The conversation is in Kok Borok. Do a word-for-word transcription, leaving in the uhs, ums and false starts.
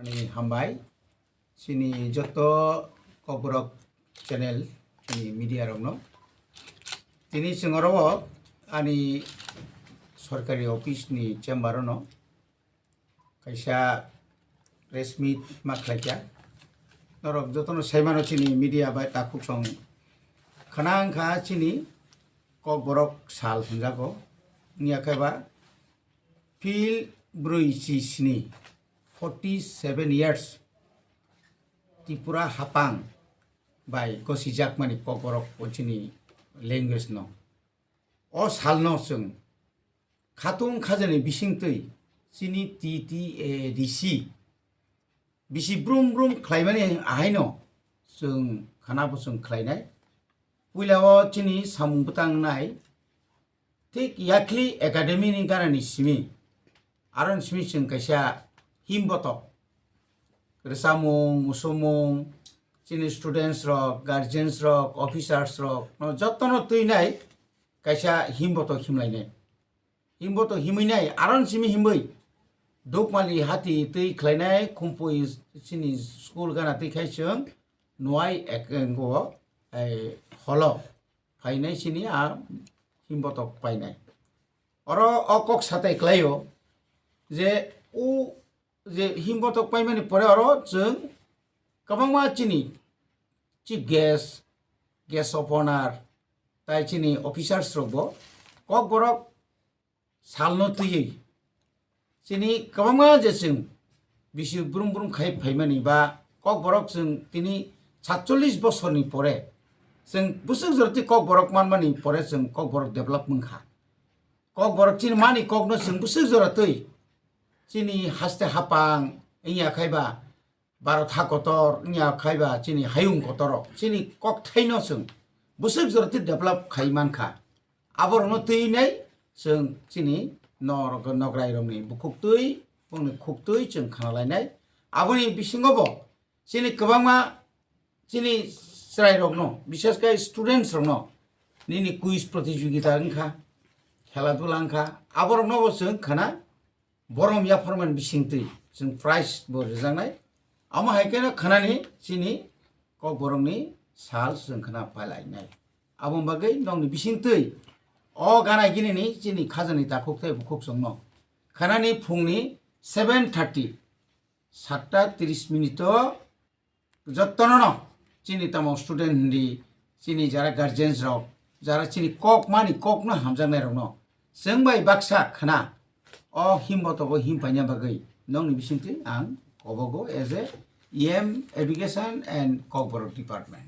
Ni hambai, chini joto Kokborok channel, chini media rokno. Tini chwng oro o ani sorkari office ni chamber ono kaisa press meet ma khlaikha. Norok jotono saimano chini media bai takhuk song khna wngkha chini Kokborok sal hwnjago. Wngya khe ba Phil brwi chi sni, forty seven years, Tripura hapang bai gosijakmani Kokborok o chini language no. O salno chwng khatung khajani bisingtwi chini T T A D C bisi brum brum khlaimani ahaino chwng khana bo chwng khlainai. Puila o chini samung bwtang nai thik yakli academy ni ganani simi, aron simi chwng kaisa himbotok rwchapmung, musumung, chini students rok, guardians rok, officers rok no jotono twi nai kaisa himbotok himlainai. Himbotok himwi nai, aron simi himwi Dukmali hati twi khlainai, Khumpui chini school gana twi khai chwng nuai ek, go, eh, holo phainai chini a himbotok painai. Oro o kok satai klaio je u je himbotok paimani pore oro chwng kwbangma chini chief guest, guest of honor, tai chini officers rokbo Kokborok salno twiwi chini kwbangma je chwng bisi brum brum khai phaimani ba Kokborok chwng tini satchollish bosorni pore chwng bwswk jora twi Kokborok manmani pore chwng Kokborok develop wngkha. Kokborok chini mani kokno chwng bwswk jora twi chini haste hapang wngya khai ba Bharat ha kotor wngya khai ba chini hayung kotor rok chini kokthaino chwng bwswk jora twi develop khai mankha. Aborokno twi nai chwng chini norok nograi rokni bukhuk twi bongni khuk twi chwng khna lainai. Aboni bisingo bo chini kwbangma chini chwrai rokno, bishesh khe students rokno nini quiz protijogita wngkha, khela dula wngkha, aborokno bo chwng khna borom yapharmani bisingtwi chwng prize bo rwjaknai. Amo hai kheno khanani chini Kokborokni sal chwng khna pailainai. Aboni bagwi nokni bisingtwi o gana ginini chini khajani takhuk tei bukhuk chwngno khanani phungni seven thirty, satta tris minute o jotono no chini tamo student hindi, chini jara guardians rok, jara chini kok mani kokno hamjaknai rokno chwng bai baksa khna o himbotogo him paina bagwi nokni bisingtwi ang kobogo as a E M education and Kokborok department.